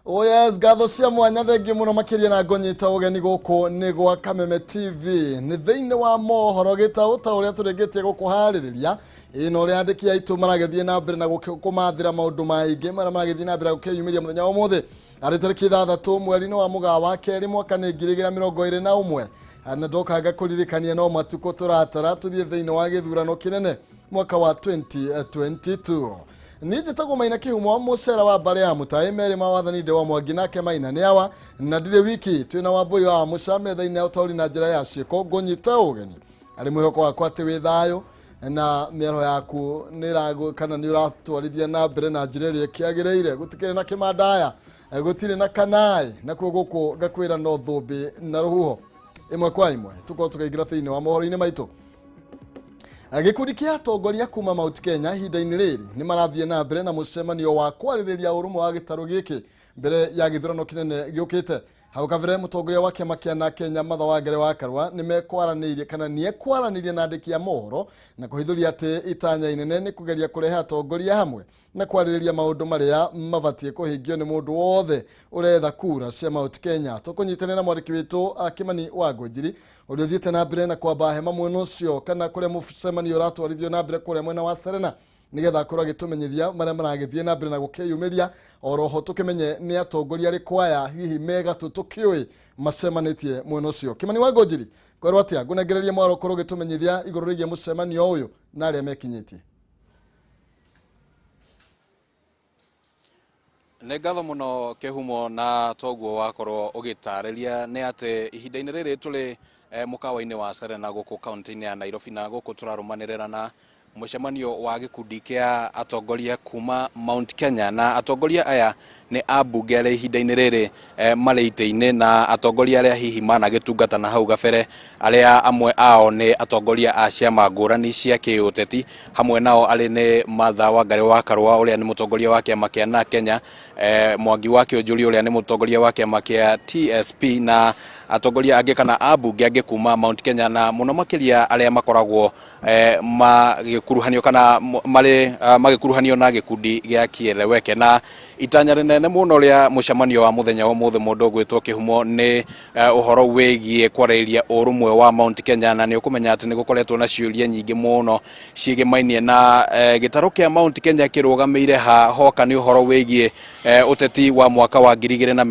Oh yes, ngatho cia mwanya, thengiũ mũno makĩria na ngũnyita ũgeni gũkũ nĩ gwa Kameme TV, nĩ thĩinĩ wa mohoro gĩtaũ ta ũrĩa tũrĩkĩtie gũkũharĩrĩria ĩ na ũrĩa andĩki aitũ maragĩthiĩ na mbere na kũmathĩra maũndũ maingĩ marĩa maragĩthiĩ na mbere na gũkĩyumĩria mũthenya wa ũmũthĩ arĩ tarĩki 6 mweri-inĩ wa Mũgaa wa kerĩ, mwaka nĩ 2021. Na ndokanga kũririkania no matukũ tũratara tũthiĩ thĩinĩ wa gĩthurano kĩnene mwaka wa 2022. Niĩ njĩtagwo Maina Kĩhumo, mũcera wa mbarĩ ya mũtaĩ merĩ ma wathani ndĩ wa Mwangi nake Maina nĩ awa na ndirĩ wiki, twĩna Wambũi wa Mũca metha-inĩ ya ũtaũri na njĩra ya ciĩko. Ngũnyita ũgeni arĩ mwĩhoko wakwa atĩ wĩ thayũ na mĩaro yaku nĩ ĩragũ kana nĩ ũratwarithia na mbere na njĩra ĩrĩa ĩkĩagĩrĩire, gũtikĩrĩ na kĩmandaya, gũtirĩ na kanaĩ, nakuo gũkũ ngakwĩra no thũmbĩ na rũhuho. Ĩmwe kwa ĩmwe tũkorwo tũkaingĩra thĩinĩ wa mohoro-inĩ maitũ. Gĩkundi kĩa atongoria kuma Mount Kenya ihinda-inĩ rĩrĩ nĩ marathiĩ na mbere na mũcemanio wa kwarĩrĩria ũrũmwe wa gĩtarũ gĩkĩ mbere ya gĩthurano kĩnene gĩũkĩte. Hau kabere mũtongoria wa kĩama kĩa na Kenya Martha Wangari wa Karua nĩ mekwaranĩirie kana nĩ ekwaranĩirie na andĩki a mohoro na kũhithũria atĩ itanya inene nĩ kũgeria kũrehe atongoria hamwe na kwarĩrĩria maũndũ marĩa mabatiĩ kũhingio nĩ mũndũ wothe ũretha kura cia Mount Kenya. Tũkũnyitanĩra na mwandĩki witũ Kimani wa Ngũnjiri ũrĩa ũthiĩte na mbere na kwamba hema mwena ũcio kana kũrĩa mũcemanio ũratwarithio na mbere kũrĩa mwena wa Serena, nĩgetha akorwo agĩtũmenyithia marĩa maragĩthiĩ na mbere na gũkĩyumĩria. Oroho tũkĩmenye nĩ atongoria arĩkũ aya hihi megatũ tũkĩũĩ macemanĩtie mwena ũcio. Kimani wa Ngũnjiri, kwerwo atĩa? Ngũnengererie mwaro ũkorwo ũgĩtũmenyithia igũrũ rĩgiĩ mũcemanio ũyũ na arĩa mekinyĩtie. Nĩ ngatho mũno Kĩhumo, na toguo wakorwo ũgĩtarĩria nĩ atĩ ihinda-inĩ rĩrĩ tũrĩ mũkawa-inĩ wa Serena gũkũ kaunti-inĩ ya Nairobi, na gũkũ tũrarũmanĩrĩra na mũcemanio wa gĩkundi kĩa atongoria kuma Mount Kenya, na atongoria aya nĩ ambunge arĩa ihinda-inĩ rĩrĩ marĩ itĩ-inĩ na atongoria arĩa hihi managĩtungata na hau gabere, arĩa amwe ao nĩ atongoria a ciama ngũrani cia kĩũteti. Hamwe nao arĩ nĩ Martha Wangari wa Karũa ũrĩa nĩ mũtongoria wa kĩama kĩa na Kenya, Mwangi wa Kĩũnjũri ũrĩa nĩ mũtongoria wa kĩama kĩa TSP, na atongoria angĩ kana ambunge angĩ kuma Mount Kenya, na mũno makĩria arĩa makoragwo magĩkuruhanio kana marĩ magĩkuruhanio na gĩkundi gĩa Kieleweke. Na itanya rĩnene mũno rĩa mũcemanio wa mũthenya wa ũmũthĩ, mũndũ ũgwĩtwo Kĩhumo, nĩ ũhoro wĩgiĩ kwarĩrĩria ũrũmwe wa Mount Kenya, na nĩ ũkũmenya atĩ nĩ gũkoretwo na ciũria nyingĩ mũno ciĩgĩmainie na gĩtarũ kĩa Mount Kenya kĩrũgamĩire ha hoka nĩ ũhoro wĩgiĩ ũteti wa mwaka wa 2022. Na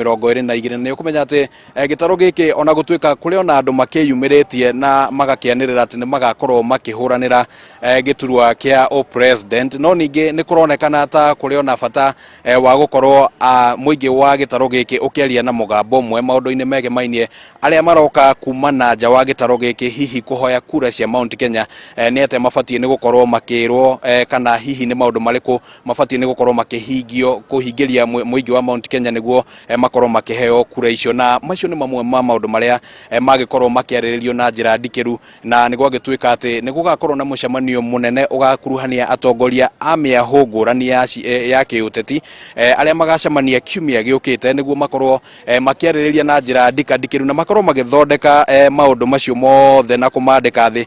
nĩ ũkũmenya atĩ gĩtarũ gĩkĩ, ona gũtuĩka kũrĩ ona andũ makĩyumĩrĩtie na magakĩanĩrĩra atĩ nĩ magakorwo makĩhũranĩra gĩturwa kĩa ũpresident, no ningĩ nĩ kũronekana ta kũrĩ ona bata wa gũkorwo mũingĩ wa gĩtarũ gĩkĩ ũkĩaria na mũgambo ũmwe maũndũ-inĩ megemainie arĩa maroka kuma na nja wa gĩtarũ gĩkĩ hihi kũhoya kura cia Mount Kenya, nĩ atĩa mabatiĩ nĩ gũkorwo makĩrwo kana hihi nĩ maũndũ marĩkũ mabatiĩ nĩ gũkorwo makĩhingio kũhingĩria mũingĩ wa Mount Kenya nĩguo makorwo makĩheo kura icio. Na macio nĩ mamwe ma maũndũ marĩa magĩkorwo makĩarĩrĩrio na njĩra ndikĩru, na nĩ gwagĩtuĩka atĩ nĩ gũgakorwo na mũcemanio mũnene ũgakuruhania atongoria a mĩahũ ngũrani ya kĩũteti arĩa magacemania kiumia gĩũkĩte nĩguo makorwo makĩarĩrĩria na njĩra ndikandikĩru na makorwo magĩthondeka maũndũ macio mothe na kũmandĩka thĩ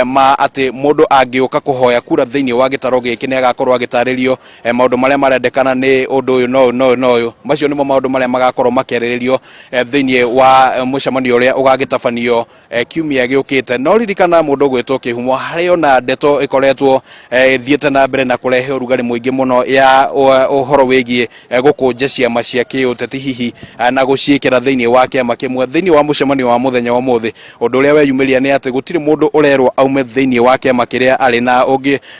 ma atĩ mũndũ angĩũka kũhoya kura thĩinĩ wa gĩtarũ gĩkĩ nĩ agakorwo agĩtarĩrio maũndũ marĩa marendekana nĩ ũndũ ũyũ na ũyũ na ũyũ na ũyũ. Macio nĩmo maũndũ marĩa magakorwo makĩarĩrĩrio thĩinĩ wa mũcemanio ũrĩa ũgagĩtabanio kiumia gĩũkĩte. No ririkana, mũndũ ũgwĩtwo Kĩhumo, harĩ ona ndeto ĩkoretwo ĩthiĩte na mbere na kũrehe ũrugarĩ mũingĩ mũno ya ũhoro wĩgiĩ gũkũnja ciama cia kĩũteti hihi na gũciĩkĩra thĩinĩ wa kĩama kĩmwe. Thĩinĩ wa mũcemanio wa mũthenya wa ũmũthĩ, ũndũ ũrĩa weyumĩria nĩ atĩ gũtirĩ mũndũ ũrerwo aume thĩinĩ wa kĩama kĩrĩa arĩ, na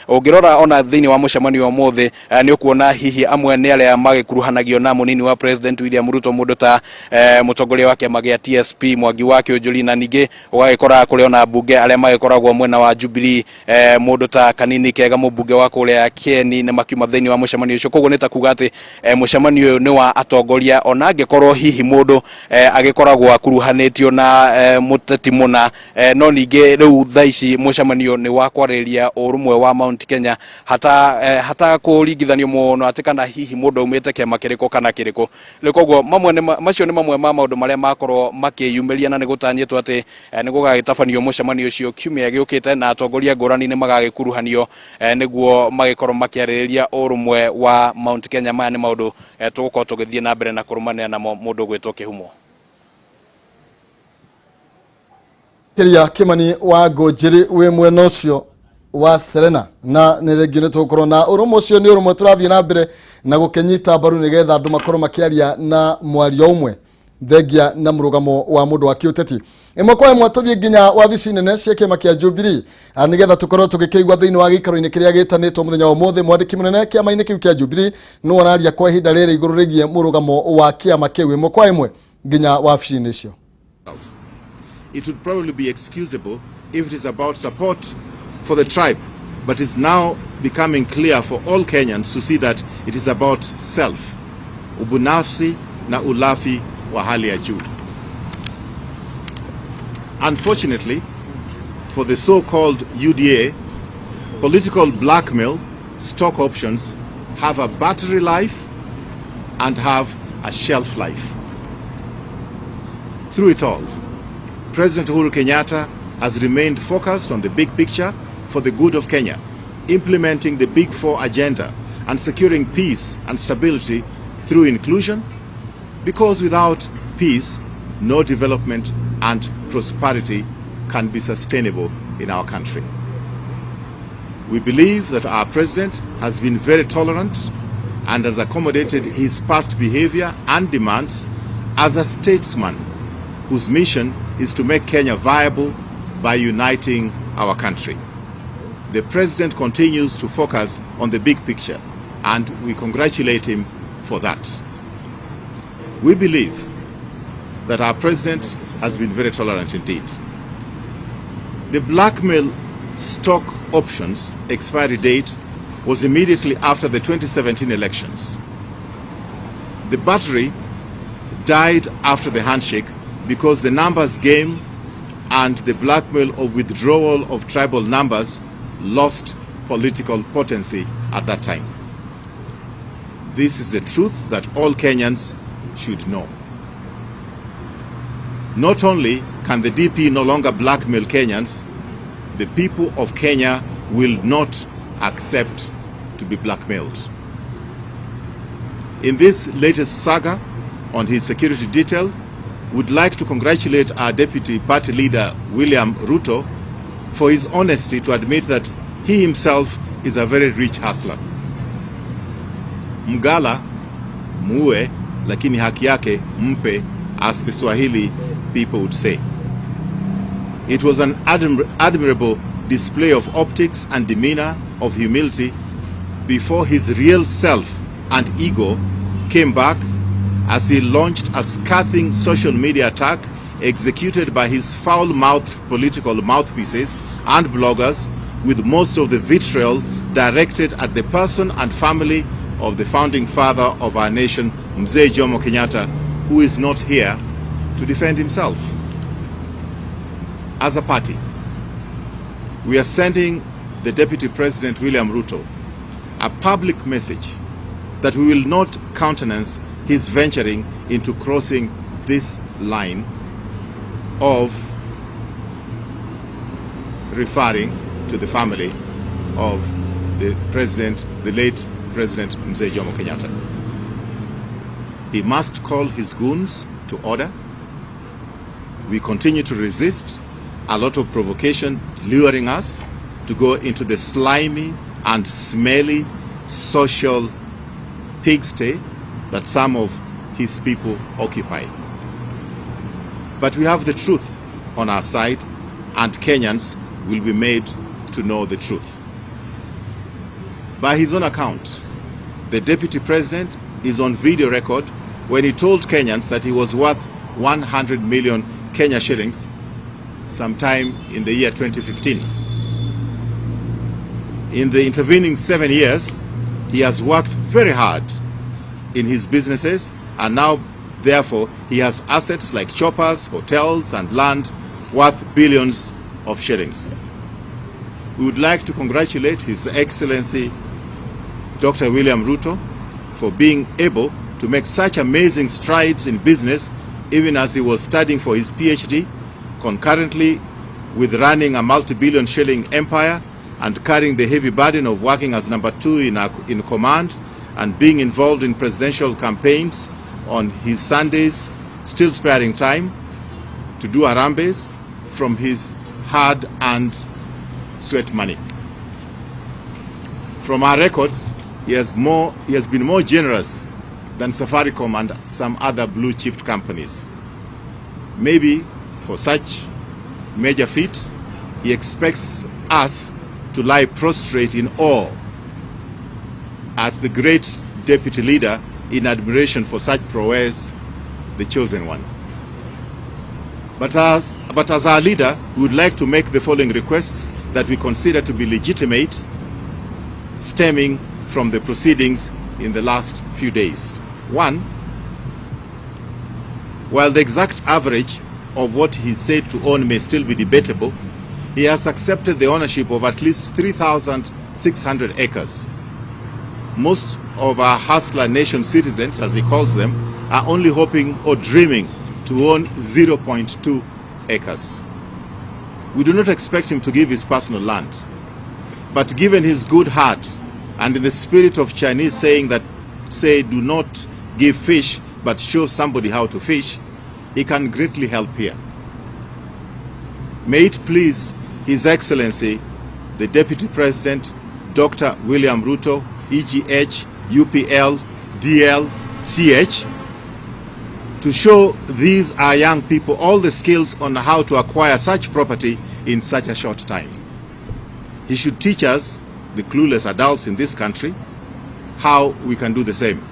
ũngĩrora ona thĩinĩ wa mũcemanio wa ũmũthĩ nĩ ũkuona hihi amwe nĩ arĩa magĩkuruhanagio na mũnini wa President William Ruto, mũndũ ta mũtongoria wa kĩama gĩa TSP Mwangi wa Kĩũnjũri, na ningĩ ũgagĩkora kũrĩ ona mbunge arĩa magĩkoragwo mwena wa Jubilee, mũndũ ta Kanini Kega, mũmbunge wa kũrĩa Kieni, nĩ makiuma thĩinĩ wa mũcemanio ũcio. Koguo nĩ ta kuga atĩ mũcemanio ũyũ nĩ wa atongoria, ona angĩkorwo hihi mũndũ agĩkoragwo akuruhanĩtio na mũteti mũna, no ningĩ rĩu thaa ici mũcemanio nĩ wa kwarĩrĩria ũrũmwe wa Mount Kenya hata kũringithanio mũno atĩ kana hihi mũndũ aumĩte kĩama kĩrĩkũ kana kĩrĩkũ. Rĩu koguo mamwe nĩ macio nĩ mamwe ma maũndũ marĩa makorwo makĩyumĩria, na nĩ gũtanyĩtwo atĩ nĩ gũgagĩtabanio mũcemanio ũcio kiumia gĩũkĩte na atongoria ngũrani nĩ magagĩkuruhanio. magĩkuruhanio nĩguo magĩkorwo makĩarĩrĩria ũrũmwe wa Mount Kenya. Maya nĩ maũndũ tũgũkorwo tũgĩthiĩ na mbere na kũrũmanĩra namo mũndũ ũgwĩtwo Kĩhumo. Kĩria Kĩmani wa Ngũnjĩrĩ wĩ mwena ũcio wa Serena, na nĩ rĩngĩ nĩ tũgũkorwo na ũrũmwe ũcio. Nĩ ũrũmwe tũrathiĩ na mbere na gũkĩnyita mbaru nĩgetha andũ makorwo makĩaria na mwario ũmwe, thengia na mũrũgamo wa mũndũ wa kĩũteti. Ĩmwe kwa ĩmwe tũthiĩ nginya wabici nene cia kĩama kĩa Jubilee, nĩgetha tũkorwo tũgĩkĩigua thĩinĩ wa gĩikaro-inĩ kĩrĩa gĩtanĩtwo mũthenya wa ũmũthĩ mwandĩki mũnene kĩama-inĩ kĩu kĩa Jubilee nĩ araria kwa ihinda rĩrĩ igũrũ rĩgiĩ mũrũgamo wa kĩama kĩu. Ĩmwe kwa ĩmwe nginya wabici-inĩ icio. It would probably be excusable if it is about support for the tribe, but it's now becoming clear for all Kenyans to see that it is about self, ubinafsi na ulafi wa hali ya juu. Unfortunately, for the so-called UDA, political blackmail stock options have a battery life and have a shelf life. Through it all, President Uhuru Kenyatta has remained focused on the big picture for the good of Kenya, implementing the Big Four agenda and securing peace and stability through inclusion, because without peace, no development and prosperity can be sustainable in our country. We believe that our president has been very tolerant and has accommodated his past behavior and demands as a statesman whose mission is to make Kenya viable by uniting our country. The president continues to focus on the big picture, and we congratulate him for that. We believe that our president has been very tolerant indeed. The blackmail stock options expiry date was immediately after the 2017 elections. The battery died after the handshake because the numbers game and the blackmail of withdrawal of tribal numbers lost political potency at that time. This is the truth that all Kenyans should know. Not only can the DP no longer blackmail Kenyans, the people of Kenya will not accept to be blackmailed. In this latest saga on his security detail, would like to congratulate our deputy party leader William Ruto for his honesty to admit that he himself is a very rich hustler. Mgala muue, lakini haki yake mpe, as the Swahili people would say. It was an admirable display of optics and demeanor of humility before his real self and ego came back as he launched a scathing social media attack executed by his foul-mouthed political mouthpieces and bloggers, with most of the vitriol directed at the person and family of the founding father of our nation, Mzee Jomo Kenyatta, who is not here to defend himself. As a party, we are sending the Deputy President William Ruto a public message that we will not countenance his venturing into crossing this line of referring to the family of the president, the late President Mzee Jomo Kenyatta. He must call his goons to order. We continue to resist a lot of provocation luring us to go into the slimy and smelly social pigsty that some of his people occupy. But we have the truth on our side, and Kenyans will be made to know the truth. By his own account, the deputy president is on video record when he told Kenyans that he was worth 100 million Kenya shillings sometime in the year 2015. In the intervening 7 years, he has worked very hard in his businesses, and now, therefore, he has assets like choppers, hotels, and land worth billions of shillings. We would like to congratulate His Excellency Dr. William Ruto for being able to make such amazing strides in business even as he was studying for his PhD, concurrently with running a multi-billion shilling empire and carrying the heavy burden of working as number two in command and being involved in presidential campaigns on his Sundays, still sparing time to do harambees from his hard-earned sweat money. From our records, he has been more generous than Safaricom and some other blue-chipped companies. Maybe for such major feat, he expects us to lie prostrate in awe at the great deputy leader in admiration for such prowess, the chosen one. But as our leader, we would like to make the following requests that we consider to be legitimate, stemming from the proceedings in the last few days. One, while the exact average of what he said to own may still be debatable, he has accepted the ownership of at least 3,600 acres. Most of our Hustler Nation citizens, as he calls them, are only hoping or dreaming to own 0.2 acres. We do not expect him to give his personal land, but given his good heart and in the spirit of Chinese saying that say do not give fish but show somebody how to fish, he can greatly help here. May it please His Excellency, the Deputy President, Dr. William Ruto, EGH, UPL, DL, CH, to show these our young people all the skills on how to acquire such property in such a short time. He should teach us, the clueless adults in this country, how we can do the same.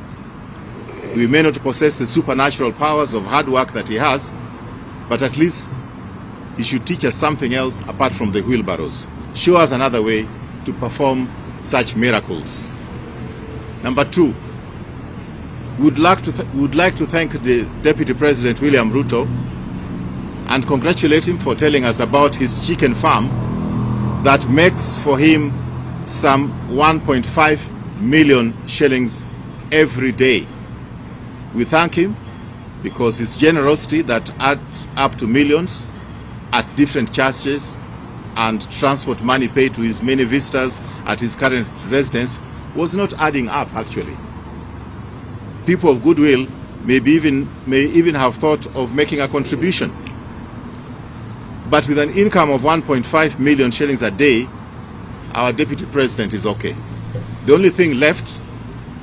We may not possess the supernatural powers of hard work that he has, but at least he should teach us something else apart from the wheelbarrows. Show us another way to perform such miracles. Number two, we would like to thank the Deputy President William Ruto and congratulate him for telling us about his chicken farm that makes for him some 1.5 million shillings every day. We thank him because his generosity that add up to millions at different charges and transport money paid to his many visitors at his current residence was not adding up, actually. People of goodwill may even have thought of making a contribution. But with an income of 1.5 million shillings a day, our deputy president is okay. The only thing left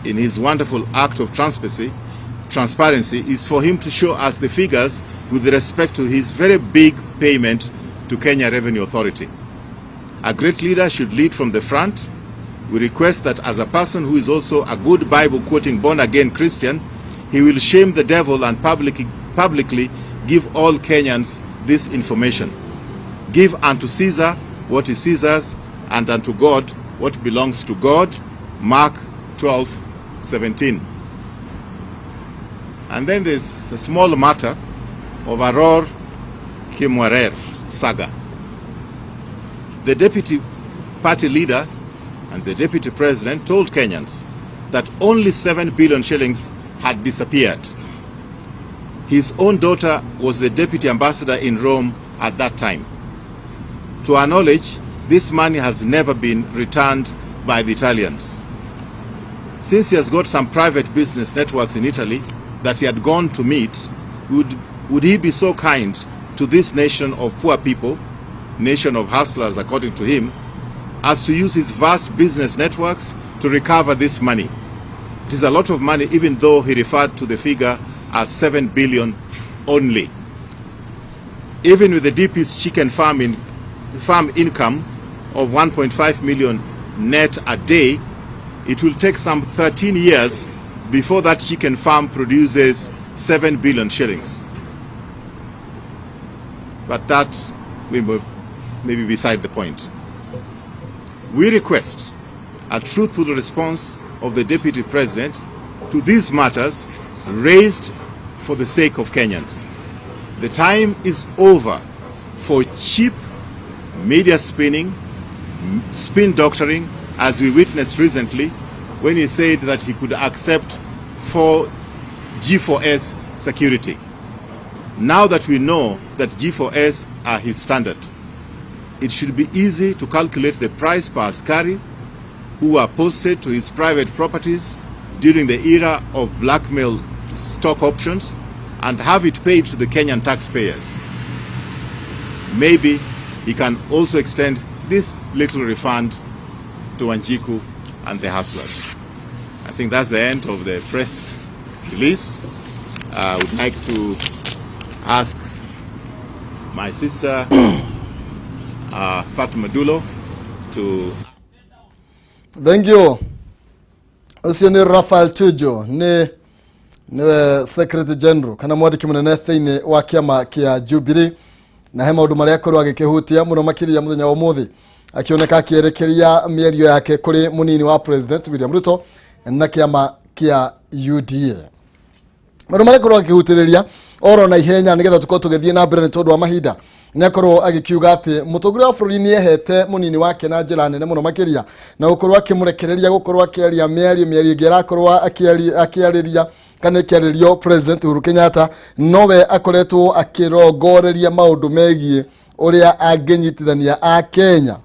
in his wonderful act of transparency is for him to show us the figures with respect to his very big payment to Kenya Revenue Authority. A great leader should lead from the front. We request that as a person who is also a good Bible quoting born again Christian, he will shame the devil and publicly give all Kenyans this information. Give unto Caesar what is Caesar's, and unto God what belongs to God. Mark 12:17. And then there's a small matter of Aror Kimwarer saga. The deputy party leader and the deputy president told Kenyans that only 7 billion shillings had disappeared. His own daughter was the deputy ambassador in Rome at that time. To our knowledge, this money has never been returned by the Italians. Since he has got some private business networks in Italy that he had gone to meet, would he be so kind to this nation of poor people, nation of hustlers according to him, as to use his vast business networks to recover this money? It is a lot of money, even though he referred to the figure as 7 billion only. Even with the DP's chicken farm income of 1.5 million net a day, it will take some 13 years before that chicken farm produces 7 billion shillings. But that may be beside the point. We request a truthful response of the Deputy President to these matters raised for the sake of Kenyans. The time is over for cheap media spinning, spin doctoring, as we witnessed recently when he said that he could accept for G4S security. Now that we know that G4S are his standard, It should be easy to calculate the price per askari who were posted to his private properties during the era of blackmail stock options and have it paid to the Kenyan taxpayers. Maybe he can also extend this little refund to Wanjiku and the hustlers. I think that's the end of the press release. I would like to ask my sister, Fatuma Dulo, to Thank you. Ũcio nĩ Rafael Tuju, nĩ nĩwe Secretary General kana mwandĩki mũnene thĩinĩ wa kĩama kĩa Jubilee, na he maũndũ marĩa akorwo agĩkĩhutia mũno makĩria mũthenya wa ũmũthĩ, akĩoneka akĩerekeria mĩario yake kũrĩ mũnini wa President William Ruto na kĩama kĩa UDA. Maũndũ marĩa akorwo akĩhutĩrĩria oro na ihenya nĩgetha tũkorwo tũgĩthiĩ na mbere nĩ tondũ wa mahinda, nĩ akorwo agĩkiuga atĩ mũtongoria wa bũrũri nĩ ehete mũnini wake na njĩra nene mũno makĩria, na gũkorwo akĩmũrekereria gũkorwo akĩaria mĩario ĩngĩ arakorwo akĩarĩria kana ĩkĩarĩrio President Uhuru Kenyatta, nowe akoretwo akĩrongoreria maũndũ megiĩ ũrĩa angĩnyitithania a Kenya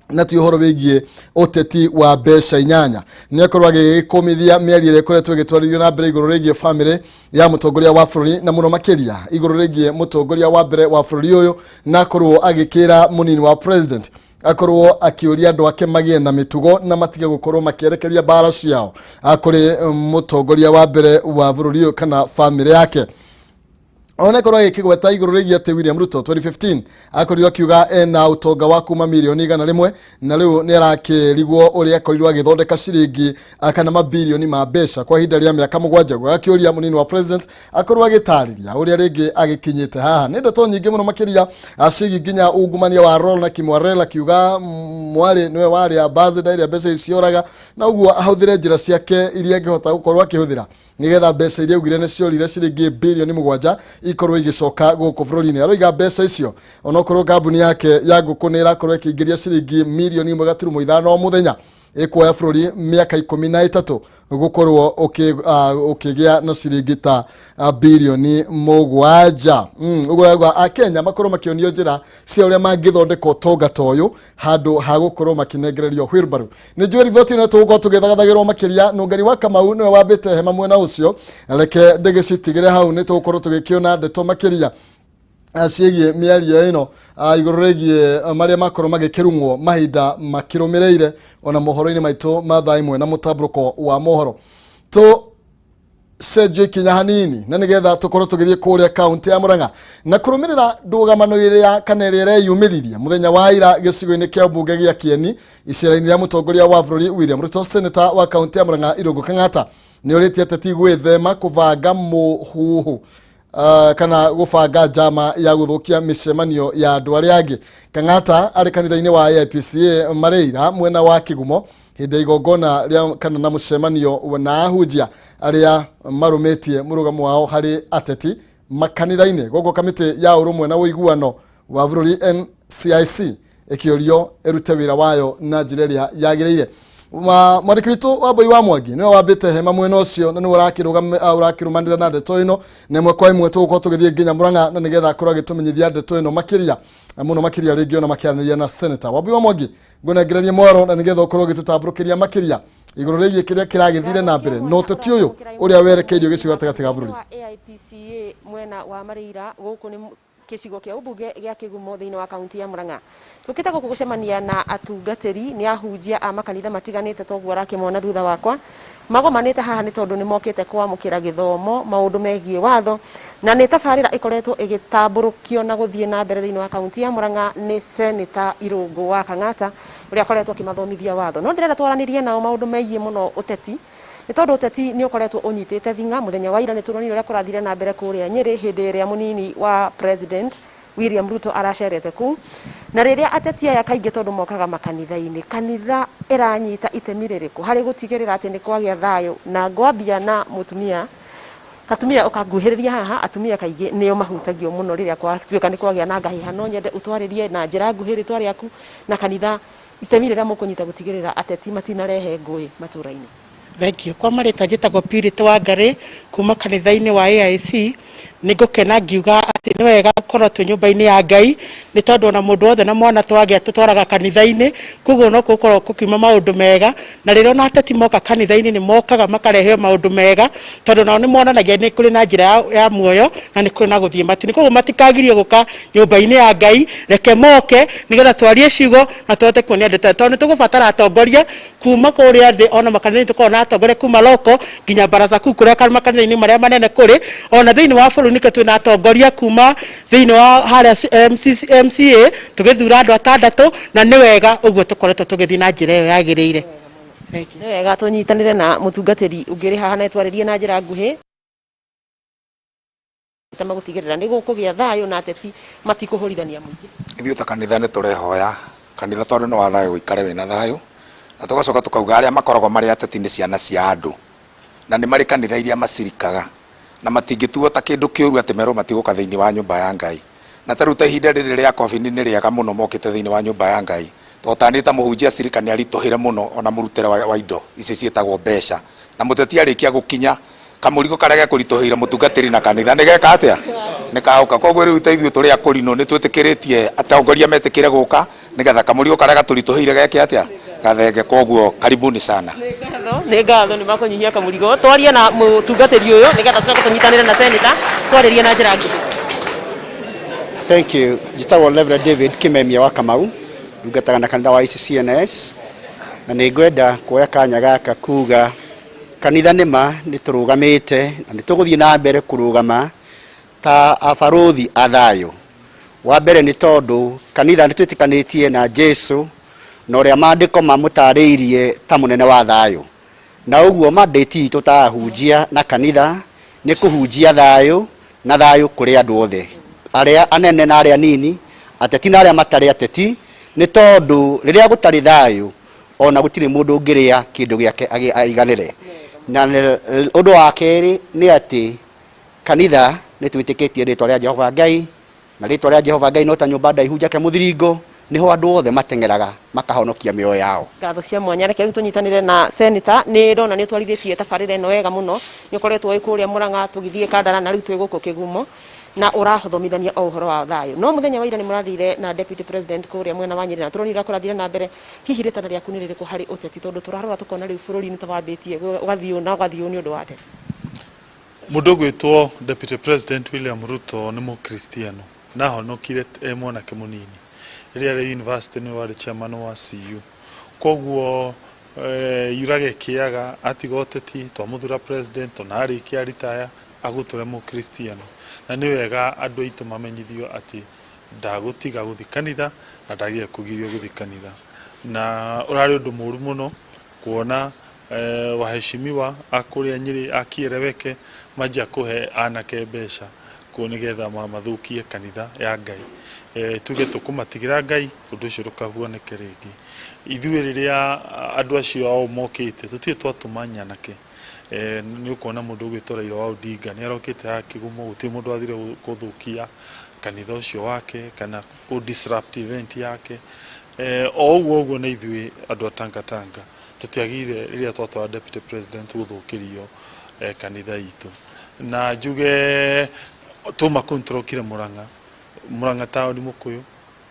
na ti ũhoro wĩgiĩ ũteti wa mbeca inyanya. Nĩ akorwo agĩkũmithia mĩario ĩrĩa ĩkoretwo ĩgĩtwarithio na mbere igũrũ rĩgiĩ bamĩrĩ ya mũtongoria wa bũrũri, na mũno makĩria igũrũ rĩgiĩ mũtongoria wa mbere wa bũrũri ũyũ, na akorwo agĩkĩra mũnini wa president akorwo akĩũria andũ ake magĩe na mĩtugo na matige gũkorwo makĩerekeria mbara ciao kũrĩ mũtongoria wa mbere wa bũrũri ũyũ kana bamĩrĩ yake. Ona korwo agĩkĩgweta igũrũ rĩgiĩ atĩ William Ruto 2015 akorirwo akiuga ena ũtonga wa kuma mirioni 100, na rĩu nĩ arakĩrigwo ũrĩa akorirwo agĩthondeka ciringi kana mabirioni ma mbeca kwa ihinda rĩa mĩaka 7. Agakĩũria mũnini wa president akorwo agĩtarĩria ũrĩa rĩngĩ agĩkinyĩte haha. Nĩ ndeto nyingĩ mũno makĩria ciĩgiĩ nginya ungumania wa Roll na Kimwarel, akiuga mwarĩ nĩwe warĩ ambassador ĩrĩa mbeca icioraga, na ũguo ahũthĩre njĩra ciake iria angĩhota gũkorwo akĩhũthĩra nigetha mbeca iria augire nĩ ciorire ciringi birioni 7 ikorwo igĩcoka gũkũ bũrũri-inĩ. Aroiga mbeca icio, onokorwo kambuni yake ya ngũkũ nĩ ĩrakorwo ĩkĩingĩria ciringi mirioni 1.5 o mũthenya, ĩkuoya bũrũri mĩaka 13 gũkorwo ũkĩgĩa na ciringi ta birioni 7. Ũguo auga akenya makorwo makĩonio njĩra cia ũrĩa mangĩthondeka ũtonga ta ũyũ handũ ha gũkorwo makĩnengererio wheelbarrow. Nĩ njũĩ riboti ĩno tũgũkorwo tũgĩthagathagĩrwo makĩria. Nũngari wa Kamau nĩwe wambĩte hema mwena ũcio, reke ndĩgĩcitigĩre hau. Nĩ tũgũkorwo tũgĩkĩona ndeto makĩria ciĩgiĩ mĩario ĩno igũrũ rĩgiĩ marĩa makorwo magĩkĩrung'wo mahinda makĩrũmĩrĩire, ona mohoro-inĩ maitũ ma thaa 1 na mũtambũrũko wa mohoro. Tũ cenjio ikinya hanini na nigetha tukorwo tũgĩthiĩ kũrĩa kaunti ya Murang'a na kũrũmĩrĩra ndũgamano ĩrĩa kana ĩrĩa ĩreyumĩririe mũthenya wa ira gĩcigo-inĩ kĩa mbunge gĩa Kieni icera-inĩ rĩa mũtongoria wa bũrũri William Ruto. Senator wa kaunti ya Murang'a Irũngũ Kang'ata nĩ orĩtie ateti gwĩthema kũbanga mũhuhu kana gũbanga njama ya gũthũkia mĩcemanio ya andũ arĩa angĩ. Kang'ata arĩ kanitha-inĩ wa AIPCA Mareira mwena wa Kĩgumo hĩndĩ ya igongona rĩa kana na mũcemanio na ahunjia arĩa marũmĩtie mũrũgamo wao harĩ ateti makanitha-inĩ. Gũkũ kamĩtĩ ya ũrũmwe na ũiguano wa bũrũri NCIC ĩkĩũrio ĩrute wĩra wayo na njĩra ĩrĩa yagĩrĩire. Mwandĩki witũ wa Mbui wa Mwangi nĩwe wambĩte hema mwena ũcio na nĩwe ũrakĩrũmanĩra na ndeto ĩno, na ĩmwe kwa ĩmwe tũgũkorwo tũgĩthiĩ nginya Murang'a na nĩgetha akorwo agĩtũmenyithia ndeto ĩno makĩria mũno makĩria rĩngĩ ona makĩaranĩria na senator Wambui wa Mwangi. Ngũnengererie mwaro na nĩgetha ũkorwo ũgĩtũtambũrũkĩria makĩria igũrũ rĩgiĩ kĩrĩa kĩragĩthire na mbere na ũteti ũyũ ũrĩa werekeirio gĩcigo gatagatĩ ga bũrũri. Wa AIPCA mwena wa Mareira, gũkũ nĩ gĩcigo kĩa ũmbunge gĩa Kĩgumo thĩinĩ wa kaunti ya Murang'a. Tũkĩte gũkũ gũcemania na atungatĩri, nĩ ahunjia a makanitha matiganĩte, toguo arakĩmona thutha wakwa. Magomanĩte haha nĩ tondũ nĩ mokĩte kwamũkĩra gĩthomo maũndũ megiĩ watho, na nĩ tabarĩra ĩkoretwo ĩgĩtambũrũkio na gũthiĩ na mbere thĩinĩ wa kaunti ya Murang'a nĩ Senator Irũngũ wa Kang'ata, ũrĩa akoretwo akĩmathomithia watho. No ndĩrenda twaranĩrie nao maũndũ megiĩ mũno ũteti, nĩ tondũ ũteti nĩ ũkoretwo ũnyitĩte thing'a. Mũthenya wa ira nĩ tũronire ũrĩa kũrathire na mbere kũrĩa Nyĩrĩ hĩndĩ ĩrĩa mũnini wa President William Ruto aracerete kũu, na rĩrĩa ateti aya kaingĩ tondũ mokaga makanitha-inĩ, kanitha ĩranyita itemi rĩrĩkũ harĩ gũtigĩrĩra atĩ nĩ kwagĩa thayũ? Na ngwambia na mũtumia katumia ũkanguhĩrĩria haha. Atumia kaingĩ nĩo mahutagio mũno rĩrĩa kwatuĩka nĩ kwagĩa na ngahĩha. No nyende ũtwarĩrie na njĩra nguhĩ rĩtwa rĩaku na kanitha, itemi rĩrĩa mũkũnyita gũtigĩrĩra ateti matinarehe ngũĩ matũra-inĩ. Thank you. Kwa marĩtwa njĩtagwo Purity Wangari kuma kanitha-inĩ wa AIC, Nĩ ngũkena ngiuga atĩ nĩ wega gũkorwo twĩ nyũmba-inĩ ya Ngai, nĩ tondũ ona mũndũ wothe na mwana twagĩa tũtwaraga kanitha-inĩ, koguo no gũkorwo gũkiuma maũndũ mega. Na rĩrĩa ona ateti moka kanitha-inĩ nĩ mokaga makareheo maũndũ mega, tondũ nao nĩ monanagia nĩ kũrĩ na njĩra ya muoyo na nĩ kũrĩ na gũthiĩ matu-inĩ. Koguo matikagirio gũka nyũmba-inĩ ya Ngai, reke moke nĩgetha twarie ciugo na tũhote kuonia andũ, tondũ nĩ tũgũbatara atongoria kuma kũrĩa thĩ. Ona makanitha-inĩ tũkoragwo na atongoria kuma loko nginya baraza kuu kũrĩa makanitha-inĩ marĩa manene kũrĩ, ona thĩinĩ wa bũrũri nĩkĩo twĩna atongoria kuma thĩinĩ wa harĩa MCA tũgĩthura andũ atandatũ, na nĩ wega ũguo tũkoretwo tũgĩthiĩ na njĩra ĩyo yagĩrĩire. Nĩ wega tũnyitanĩre na mũtungatĩri ũngĩ ũrĩ haha na twarĩrie na njĩra nguhĩ magũtigĩrĩra nĩ gũkũgĩa thayũ na ateti matikũhũrithania mũingĩ. Ithuĩ ta kanitha nĩ tũrehoya kanitha, tondũ nĩ wa thayũ, gũikare wĩna thayũ, na tũgacoka tũkauga arĩa makoragwo marĩ ateti nĩ ciana cia andũ na nĩ marĩ kanitha iria macirikaga, na matingĩtuo ta kĩndũ kĩũru atĩ merwo matigũka thĩinĩ wa nyũmba ya Ngai. Na ta rĩu ta ihinda rĩrĩ rĩa COVID nĩ rĩega mũno mokĩte thĩinĩ wa nyũmba ya Ngai, tondũ ta niĩ ta mũhunjia cirika nĩ aritũhĩre mũno ona mũrutĩre wa indo ici ciĩtagwo mbeca, na mũteti arĩkia gũkinya kamũrigo karĩa gekũritũhĩire mũtungatĩri na kanitha nĩ geka atĩa, nĩ kaũka. Koguo rĩu ta ithuĩ tũrĩ akũrinũ nĩ twĩtĩkĩrĩtie atongoria metĩkĩre gũka nĩgetha kamũrigo karĩa gatũritũhĩire geke atĩa, gathenge. Koguo karibuni sana. Nĩ ngatho nĩ makũnyihia kamũrigo. Twarie na mũtungatĩri ũyũ nĩgetha tũcoke tũnyitanĩre na seneta twarĩrie na njĩra nguhĩ. Thank you. Njĩtagwo Reverend David Kimemia wa Kamau, ndungataga na kanitha wa ICCNS, na nĩ ngwenda kuoya kanya gaka kuga kanitha nĩma nĩ tũrũgamĩte na nĩ tũgũthiĩ na mbere kũrũgama ta abarũthi a thayũ. Wa mbere nĩ tondũ kanitha nĩ twĩtĩkanĩtie na Jesu na ũrĩa maandĩko mamũtarĩirie ta mũnene wa thayũ, na ũguo mandate itũ ta ahunjia na kanitha nĩ kũhunjia thayũ na thayũ kũrĩ andũ othe, arĩa anene na arĩa anini, ateti na arĩa matarĩ ateti, nĩ tondũ rĩrĩa gũtarĩ thayũ ona gũtirĩ mũndũ ũngĩrĩa kĩndũ gĩake aiganĩre. Na ũndũ wa kerĩ nĩ atĩ kanitha nĩ twĩtĩkĩtie rĩtwa rĩa Jehova Ngai, na rĩtwa rĩa Jehova Ngai no ta nyũmba ndaihu njake mũthiringo, nĩho andũ othe mateng'eraga makahonokia mĩoyo yao. Ngatho cia mwanya. Reke rĩu tũnyitanĩre na seneta. Nĩ ndona nĩ ũtwarithĩtie tabarĩra ĩno wega mũno, nĩ ũkoretwo wĩ kũrĩa Mũrang'a, tũgĩthiĩ Kandara, na rĩu twĩ gũkũ Kĩgumo, na ũrathomithania o ũhoro wa thayũ. No mũthenya wa ira nĩ mũrathire na deputy president kũrĩa mwena wa Nyĩrĩ, na tũronire ũrĩa kũrathire na mbere. Hihi rĩtana rĩaku nĩ rĩrĩkũ harĩ ũteti, tondũ tũrarora tũkona rĩu bũrũri nĩ ta wambĩtie ũgathiĩ ũũ na ũgathiĩ ũũ nĩ ũndũ wa ateti? Mũndũ ũgwĩtwo Deputy President William Ruto nĩ mũkristiano na ahonokire e mwanake mũnini. Rĩrĩa arĩ university nĩwe warĩ chairman wa CU. Koguo yuraga ĩkĩaga atiga ũteti, twamũthura president, ona arĩkia retire agũtũre mũkristiano. Na nĩ wega andũ aitũ mamenyithio atĩ ndagũtiga gũthiĩ kanitha na ndagĩrĩire kũgirio gũthiĩ kanitha. Na ũrarĩ ũndũ mũru mũno kuona waheshimiwa a kũrĩa Nyĩrĩ a Kieleweke manjia kũhe anake mbeca kũ nĩgetha mathũkie kanitha ya Ngai. Tuge tũkũmatigĩra Ngai ũndũ ũcio ndũkahuanĩke rĩngĩ. Ithuĩ rĩrĩa andũ acio ao mokĩte tũtirĩ twatũma nyanake. Nĩ ũkuona mũndũ ũgwĩtwo Raila wa Odinga nĩ arokĩte haha Kĩgumo, gũtirĩ mũndũ wathire gũthũkia kanitha ũcio wake kana kũ disrupt event yake. O ũguo ũguo na ithuĩ andũ a Tanga Tanga tũtiagire rĩrĩa twatwara deputy president gũthũkĩrio kanitha itũ. Na njuge tuma kũu tũrokire Mũrang'a, Mũrang'a taũni Mũkũyũ,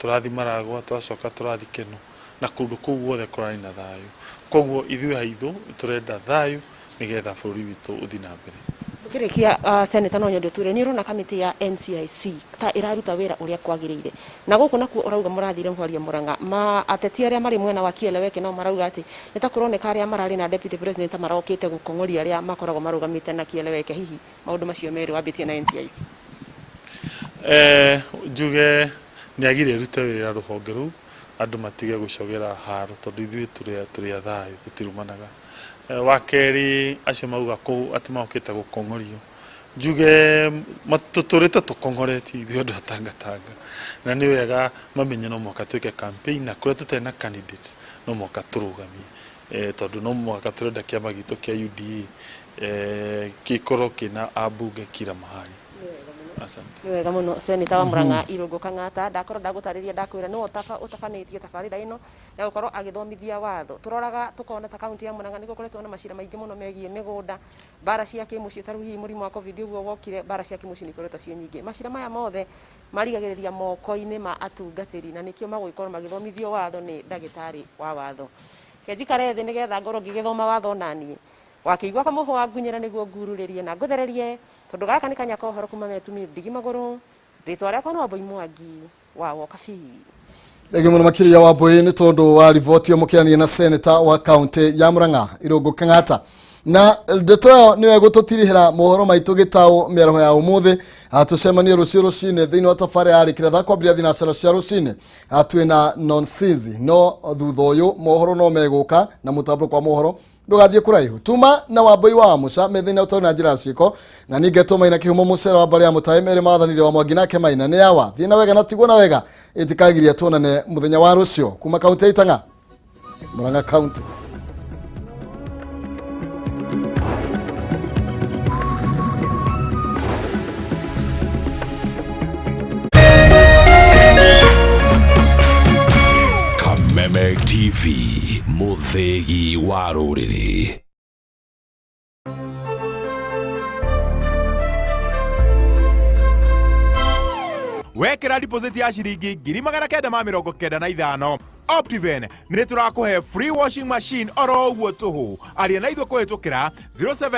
tũrathi Maragwa, tũracoka tũrathi Keno, na kũndũ kũu guothe kũrarĩ na thayũ. Koguo ithuĩ haitũ tũrenda thayũ nĩgetha bũrũri witũ ũthiĩ na mbere. Tukĩrĩkia, seneta, no nyende ũtwĩre nĩ ũrona kamĩtĩ ya NCIC ta ĩraruta wĩra ũrĩa kwagĩrĩire, na gũkũ nakuo ũrauga mũrathire kwaria Mũrang'a, ma ateti arĩa marĩ mwena wa Kieleweke nao marauga atĩ nĩ ta kũroneka arĩa mararĩ na deputy president marokĩte gũkong'oria arĩa makoragwo marũgamĩte na Kieleweke. Hihi maũndũ macio merĩ wambĩtie na NCIC? Njuge nĩ agire ĩrute wĩra rũhonge rũu, andũ matige gũcogera haro, tondũ ithuĩ tũrĩ a thayũ, tũtirumanaga. Wa kerĩ, acio mauga kũu atĩ mokĩte gũkong'orio, njuge tũtũrĩte tũkong'oretio ithuĩ andũ a Tanga Tanga, na nĩ wega mamenye no mũhaka twĩke campaign, na kũrĩa tũtarĩ na candidate no mũhaka tũrũgamie, tondũ no mũhaka tũrenda kĩama gitũ kĩa UDA gĩkorwo kĩna ambunge kila mahali. Asante. Nĩ wega mũno, seneta wa Murang'a Irũngũ Kang'ata. Ndakorwo ndagũtarĩria, ndakwĩra nĩwe ũtabanĩtie tabarĩra ĩno ya gũkorwo agĩthomithia watho. Tũroraga tũkona ta kaunti ya Murang'a nĩ gũkoretwo na macira maingĩ mũno megiĩ mĩgũnda, mbara cia kĩmũciĩ, ta rĩu hihi mũrimũ wa COVID ũguo wokire, mbara cia kĩmũciĩ nĩ ikoretwo ciĩ nyingĩ. Macira maya mothe marigagĩrĩria moko-inĩ ma atungatĩri, na nĩkĩo magũgĩkorwo magĩthomithio watho nĩ ndagĩtarĩ wa watho. Reke njikare thĩ nĩgetha ngorwo ngĩgĩthoma watho naniĩ wakĩigua kamũhũ wa ngunyĩra nĩguo ngururĩrie na ngũthererie, tondũ gaka nĩ kanya ka ũhoro kuma metumi ndigi magũrũ. Rĩtwa rĩakwa nĩ Wambui Mwangi wa Wokabi. Thengiũ mũno makĩria, Wambui, nĩ tondũ wa riboti mũkĩrania na seneta wa kaunti ya Murang'a Irũngũ Kang'ata. Na ndeto ĩyo nĩyo ĩgũtũtirihĩra mohoro maitũ gĩtaũ mĩaraho ya ũmũthĩ. Tũcemanie rũciũ rũcinĩ thĩinĩ wa tabarĩra ya rĩkĩra thaa kwambĩrĩria thinacara cia rũcinĩ. Twĩna nonsense, no thutha ũyũ mohoro no megũka na mũtambũko wa mohoro. Ndũgathiĩ kũraihu. Tuma na Wambui wa Muca me thĩinĩ ũtarĩ na njĩra ya ciĩko, na ningetwo Maina Kĩhumo mũcere wa mbarĩ ya mũtaĩ merĩ mathanire wa Mwangi nake Maina nĩ awa. Thiĩ na wega na tigwo na wega, ĩtikagiria tuonane mũthenya wa rũciũ kuma kaunti ya Itang'a, Murang'a County. Kameme TV, mũthĩgi wa rũrĩrĩ. Wekĩra deposit ya ciringi 995,000, Optiven nĩ tũrakũhe free washing machine oro ũguo tũhũ. Aria na ithuĩ kũhĩtũkĩra 07